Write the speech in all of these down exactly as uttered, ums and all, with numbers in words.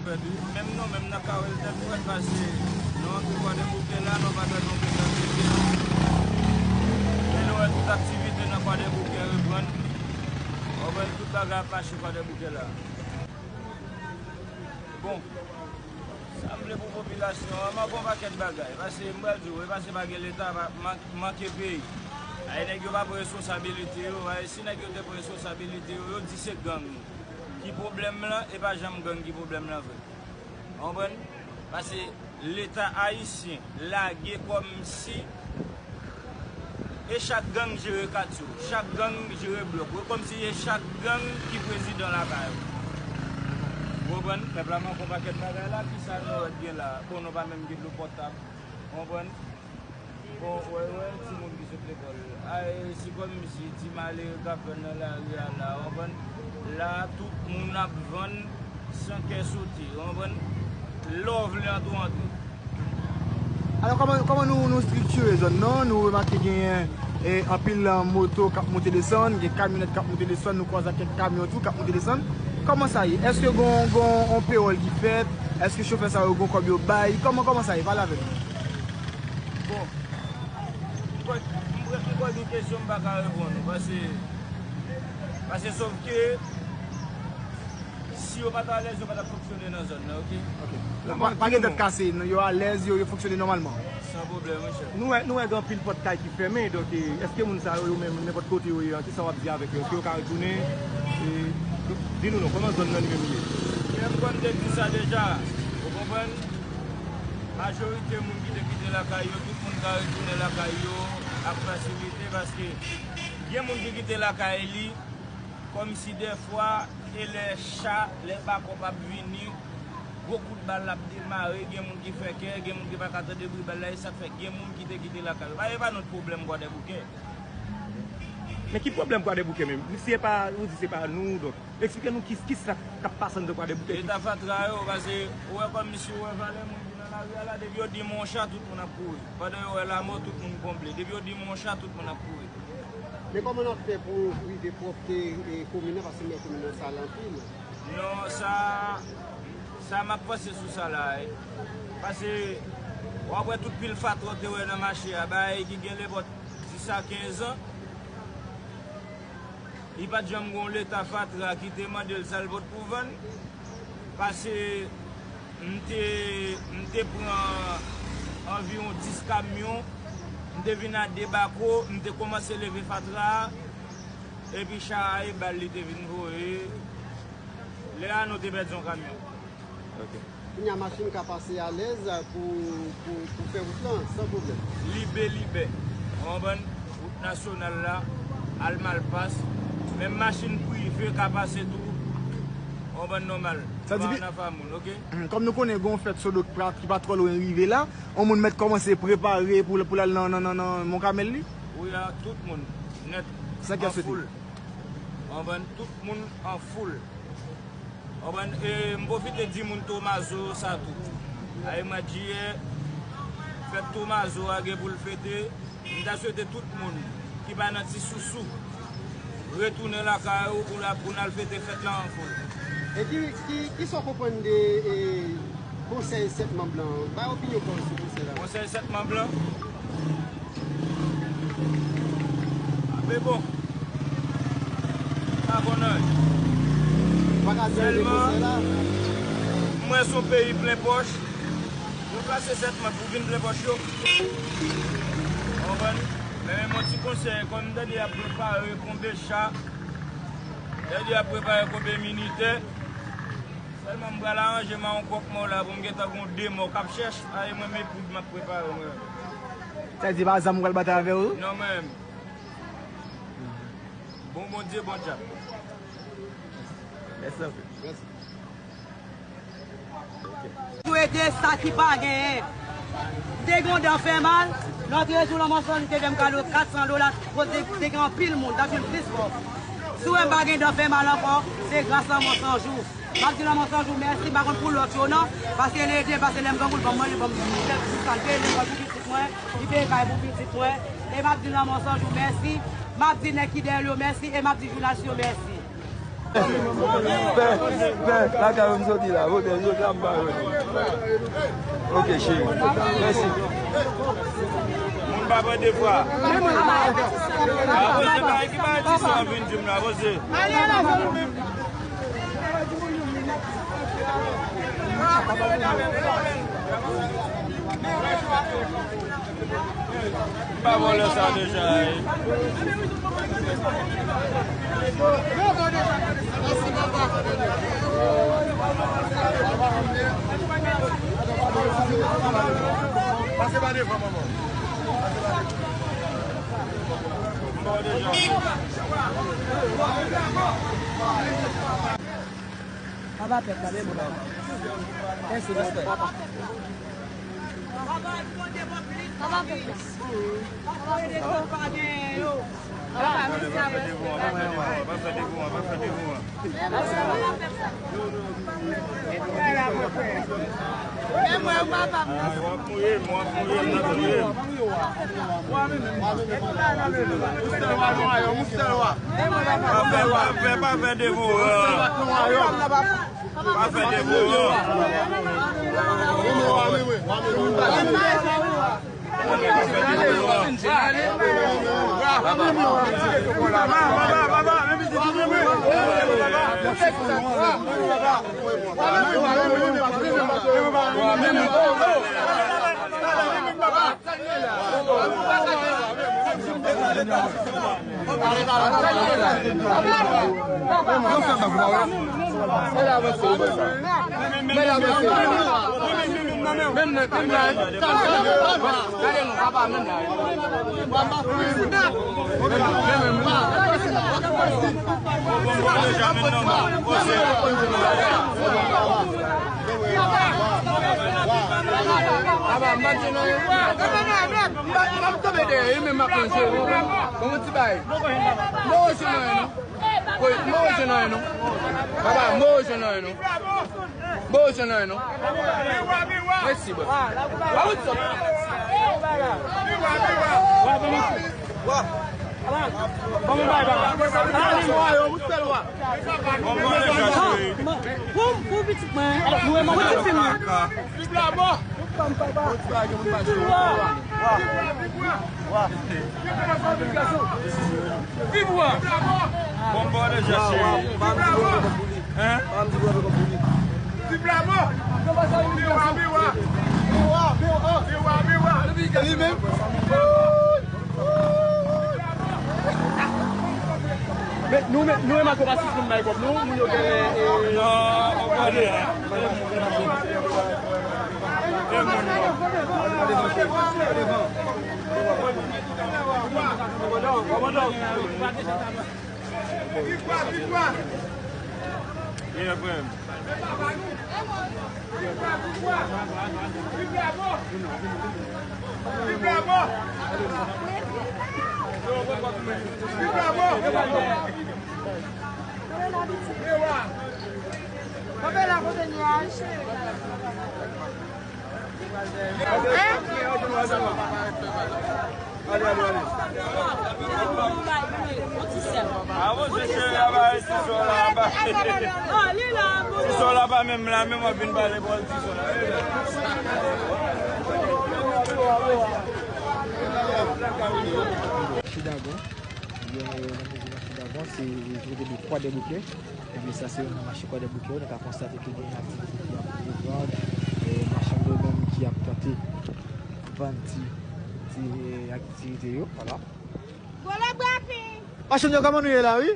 Menm nou menm nan Kawèl tèt frèt, pase nou antre Kwadèboukè la, nou pa tande yon petan tete. E nou wè tout aktivite nan Kwadèboukè reprann. Ou konprann, tout bagay ap mache Kwadèboukè la. Bon, sa m vle pou popilasyon an, m ap yon pakèt bagay. Pase m pral di w, e pase pa gen Leta, pa man-, manke peyi. Ay, nèg yo pa pran responsabilite yo, ay, si nèg yo te pran responsabilite yo, yo di se gang ki pwoblèm lan, e pa janm gang ki pwoblèm lan vre. Ou konprann? Pase Leta ayisyen lage kòmsi e chak gang jere katye w, chak gang jere blòk ou, e kòmsi e chak gang ki prezidan lakay ou. Ou konprann? Pèp la manke yon pakèt bagay la, kisa nou wè gen la? Bon, nou pa menm gen dlo potab. Ou konprann? Bon, wè, wè, timoun ki sot lekòl. Ay, se kòmsi ti malere k ap vann nan lari a la, ou konprann? La, tout moun ap vann san kè sote, ou konprann? Lè w vle antre, w antre. Alò, kòman, kòman nou, nou estriktire zòn nan? Nou remake genyen, e, anpil, e, moto k ap monte desann, gen kamyonèt k ap monte desann, nou kwaze ak kèk kamyon tou k ap monte desann. Kòman sa ye? Èske gon, gon, on pewòl ki fèt? Èske chofè sa yo gon kòb yo bay? Kòman, kòman sa ye? Pale avè nou. Bon, m kwè, m kwè, m kwè gen kesyon m pa ka reponn ou, pase, pase sòf ke si yo pa t alèz, yo pa t ap fonksyone nan zòn nan, oke? Ok. Pa, pa gen tèt kase, yo alèz, yo, yo fonksyone nòmalman. San pwoblèm, monchè. Nou wè, nou wè gen anpil pòt kay ki fèmen, donk, e, èske moun sa yo, yo menm, nenpòt kote yo ye a, kisa w ap di avèk yo? Èske yo ka retounen? E, di nou non, kòman zòn nan li menm li ye? Kòm m te di sa deja, ou konprann? Majorite moun ki te kite lakay yo, tout moun ka retounen lakay yo ak fasilite, paske gen moun ki kite lakay li, kòmsi dèfwa, e lè cha, lè bakòp ap vini, gwo kout bal ap demare, gen moun ki fè kè, gen moun ki pa ka tande bri bal la, e sa k fè gen moun ki te kite lakay yo. Pa, e pa nòt pwoblèm Kwadèboukè. Men ki pwoblèm Kwadèboukè menm? Si se pa, ou di se pa nou, donk, eksplike nou ki, kisa k ap pase anndan Kwadèboukè. Leta fatra yo, pase ou wè kòmsi ou wè valè moun ki nan lari a la, depi yo di m on cha, tout moun ap kouri. Pandan yo wè lamò, tout moun konble. Depi yo di m on cha, tout moun ap kouri. Men kòman n ap fè pou rive pwòpte, e, komin nan, paske m wè komin nan sal anpil? Non, sa, sa m ap panse sou sa la, wi. Pase w ap wè tout pil fatra w te wè nan mache a, bagay ki gen nenpòt dis a kenz an. Li pa t janm gen yon leta fatra ki te mande l sa l pot pou vann. Pase m te, m te pran anviwon dis kamyon, m te vin a de bako, m te kòmanse leve fatra a, epi cha a e bal li te vin voye. Lè a nou te pèdi yon kamyon. Ok. Kounye a machin ka pase alèz pou, pou, pou fè wout lan san pwoblèm. Libè, libè. Ou konprann? Wout nasyonal la, al Malpas. Menm machin prive ka pase tou. Ou konprann, nòmal. Sa di pa nan fa moun, ok? Kòm nou konnen gen yon fèt Sodo ki pa, ki pa twò lwen rive la, yon moun mèt kòmanse prepare pou, pou l al nan, nan, nan, nan Mont Carmel li? Wi, a tout moun nèt. Sa k ap soti? An foul. Ou konprann? Tout moun an foul. Konprann? E m pwofite di moun Tomazo sa tou. Ay, mwa jiyè, fèt Tomazo a gen pou l fete. M ta swete tout moun ki pa nan Ti Sousou retounen lakay ou pou la, pou n al fete fèt la an foul. E ki, ki, kisa w konprann de, e, konsèy sèt manm lan? Bay opinyon pa w sou konsèy la. Konsèy sèt manm lan? Men bon, m pa konn anyen. Ou pa ka di anyen de konsèy la? Sèlman, m wè se yon peyi plen pòch. Yo plase sèt manm pou vin plen pòch yo. Ou konprann? Men, men yon ti konsèy, kòm m tande y ap prepare konbe cha, m tande y ap prepare konbe militè. Sèlman m pral aranje m a yon kòk mò la pou m gentan gon de mò k ap chèch. Ay, mwen, men poud m ap prepare, mwen. Sa di pa zam ou pral batay avè yo? Non, mwen. Bon Bondye, bon djab. Mèsi anpil. Mèsi. Swete sa ki pa genyen. M te gen yon dan fè mal, lòt jou lanmò Sanjou te fè m kado kat san dola, kote te gen anpil moun, t ap jwenn plis fòs. Si w wè m pa gen dan fè mal ankò, se gras lanmò Sanjou. M ap di lanmò Sanjou mèsi, m pa konn pou lòt yo non, paske li ede, paske lè m grangou l ban m manje, ban m bèt jiska l peye lekòl pou pitit mwen, li peye kay pou pitit mwen. E m ap di lanmò Sanjou mèsi, m ap di nèg ki dèyè l yo mèsi, e m ap di jounalis yo mèsi. Pè, pè, lakay ou m soti la, vote, m soti la, m pa jwenn. Ok, cheri. Mèsi. Moun pa pran de fwa. Avanse, pa ki pa di sa vin di m la, avanse. M pa vòlè sa deja, ey. Pase pa devan, manman. M ba w deja. Papa pèp la, men bon papa. Mèsi, papa. Papa pèp la. Papa pèp la. Papa pèp la. Papa pèp la. Papa pèp la. Papa pèp la. Mwen, mwen, papa. W ap mouye m, w ap mouye m, w ap mouye m. Pa fè, pa fè, pa fè devan w. Pa fè devan w. Papa, mwen jwenn anyen non. Mwen jwenn anyen non. Mèsi, bro. Wa wout sòt. Wa. Ban mwen bay, papa. Ala li mwa yo, wout fè lwa. Pou, pou pitit mwen. Pou ti fi mwen. Viv la mò. Viv la mò. Viv la mò. Bon, bon, deja, cheri. Hein? Viv la mò. Miwa, miwa. Miwa, miwa. Li menm. Men nou, men nou, men Marco pa sispann bay kòb nou, moun yo gen, eh, non, ou konnen. Komandan, komandan. Viv la mò. Viv la mò. Viv la mò. Viv la mò. Ewa. Kanpe la kote nou ye a. Avanse, cheri, a ba ti sò la, a ba. Ti sò la pa menm la, menm w ap vin pale bò ti sò la. Chita bon. Yon, yon, yon, yon, chita bon, se kote de Kwa Dèboukè. Ebyen, sa se youn nan mache Kwadèboukè yo. Nou ka konstate ke gen aktivite ki ap reprann, e, machann yo menm ki ap tante vann ti, ti, e, aktivite yo, vwala. Machann yo, kòman nou ye la, wi?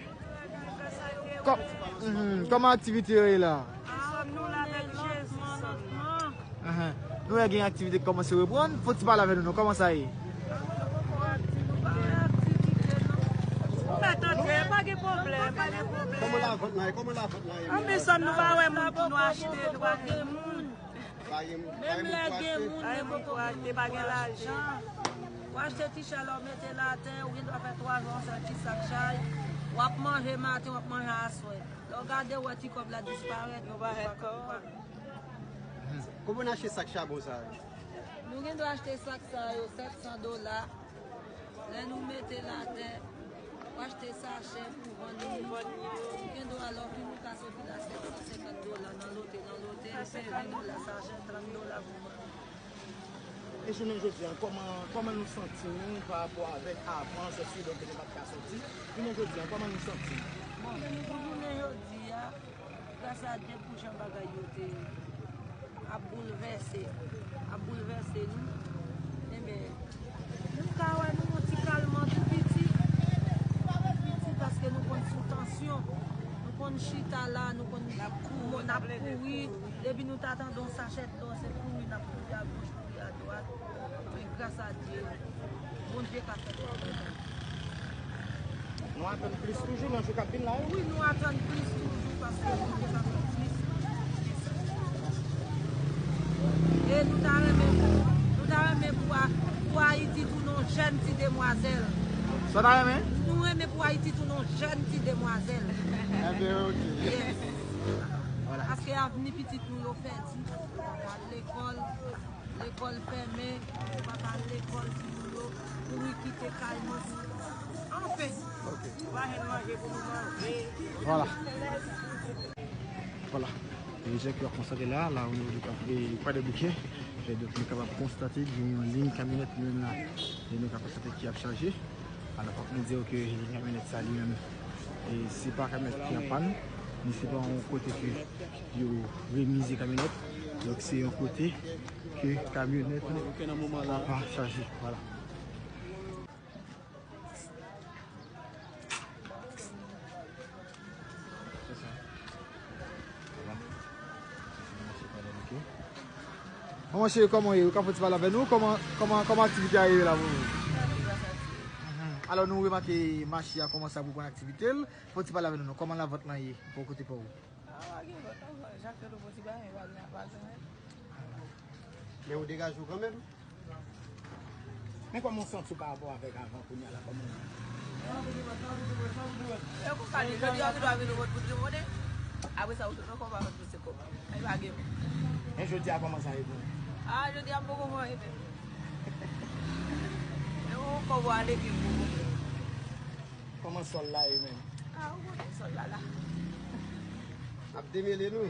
Kò-, mhm, kòman aktivite yo ye la? Ahan. Nou wè gen aktivite k kòmanse reprann. Fò ti pale avè nou non, kòman sa ye? Ou mèt antre, pa gen pwoblèm, pa gen pwoblèm. Kòman lavant la ye? Kòman lavant la ye? Anpil zòn nou pa wè moun pou nou achte, nou pa gen moun. Menm lè gen moun, men poko gen moun pou achte, pa gen lajan. Ou achte ti chay la, ou mete l atè, ou gen dwa fè twa jou, ou fè ti sak chay. W ap manje maten, w ap manje aswè. Lè w gade, w wè ti kòb la disparèt, nou pa konprann. Konbyen n achte sak chabon sa yo? Nou gen dwa achte sak sa yo sèt san dola. Lè nou mete l atè, Ou achte sachè pou vann li. Gen dwa lòt ou ka soti la sèt san senkant dola nan lote, nan lote, se ven dola sachè, trant dola pou vann. E jounen jodi a, kòman, kòman nou santi nou pa rapò avèk avans, èske donk nou pa t ka soti? Jounen jodi a, kòman nou santi nou? Bon, pou jounen jodi a, gras a Dye pou jan bagay yo te ap boulvèse, ap boulvèse nou. Enben, nou ka wè nou yon ti kalman tou piti, tou piti paske nou konn sou tansyon, nou konn chita la, nou konn n ap kouri, depi nou ta tande yon sachè dlo, se kouri n ap kouri agoch, kouri adwat. Men gras a Dye, Bondye ka fè tout bagay. Nou atann plis toujou nan jou k ap vin la, wi. Wi, nou atann plis toujou paske Bondye ka fè plis. E nou ta renmen, nou ta renmen pou, A- pou Ayiti tounen yon jèn ti demwazèl. Sa w ta renmen? Nou renmen pou Ayiti tounen yon jèn ti demwazèl. Enben, ok. Yes. Vwala. Paske avni pitit nou yo pèdi, yo pa ka al lekòl. Lekòl fèmen, nou pa ka al lekòl, timoun yo kouri kite kay nou. Anfen. Ok. Pa jwenn manje pou nou manje. Vwala. Vwala. E jan ke w ap konstate la, la o nivo de Kwa- e Kwadèboukè. E donk, nou kapab konstate gen yon liy kamyonèt li menm la. E nou ka konstate ki ap chaje. Alò, fòk nou di w ke kamyonèt sa li menm, e se pa kamyonèt ki an pàn, ni se pa yon kote ke yo remize kamyonèt. Donk, se yon kote ke kamyonèt lan pa chaje. Vwala. Se sa. Vwala. Manman cheri, kòman w ye? Ou ka fè ti pale avè nou? Kòman, kòman, kòman aktivite a ye la pou ou? Mhm. Alò, nou remake mache a kòmanse ap reprann aktivite l. Fè ti pale avè nou, non. Kòman lavant lan ye bò kote pa w? Ah, pa gen vant ankò. Chak jou nou fè ti bagay, pa gen, pa gen anyen. Men ou degaje w kanmenm. Men kòman w santi w pa rapò avèk avan kounye a la, kòman w ye? E konsa li, jodi a, ou gen dwa vin ou vant pou trimonnen. Apre sa, ou sot ankò, ou pa vant pou se kòb. Ay, pa gen. Men jodi a, kòman sa ye pou ou? Ah, jodi a, m poko fè anyen menm. Men ou kòb ou ale, gen pou ou. Kòman sòl la ye menm? Ah, ou konnen sòl la la. Ap demele nou.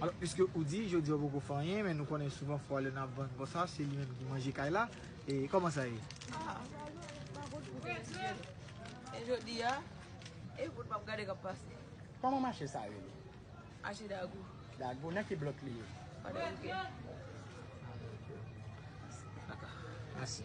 Alò, piske ou di, jodi a ou poko fè anyen, men nou konnen souvan fwa lè n ap vann konsa, se li menm ki manje kay la. E kòman sa ye? Ah, pa konn pou fè. E jodi a, e fout m ap gade k ap pase. Kòman mache sa rele? Mache Dagou. Dagou, nan ki blòk li ye? Kwadèboukè. Mèsi.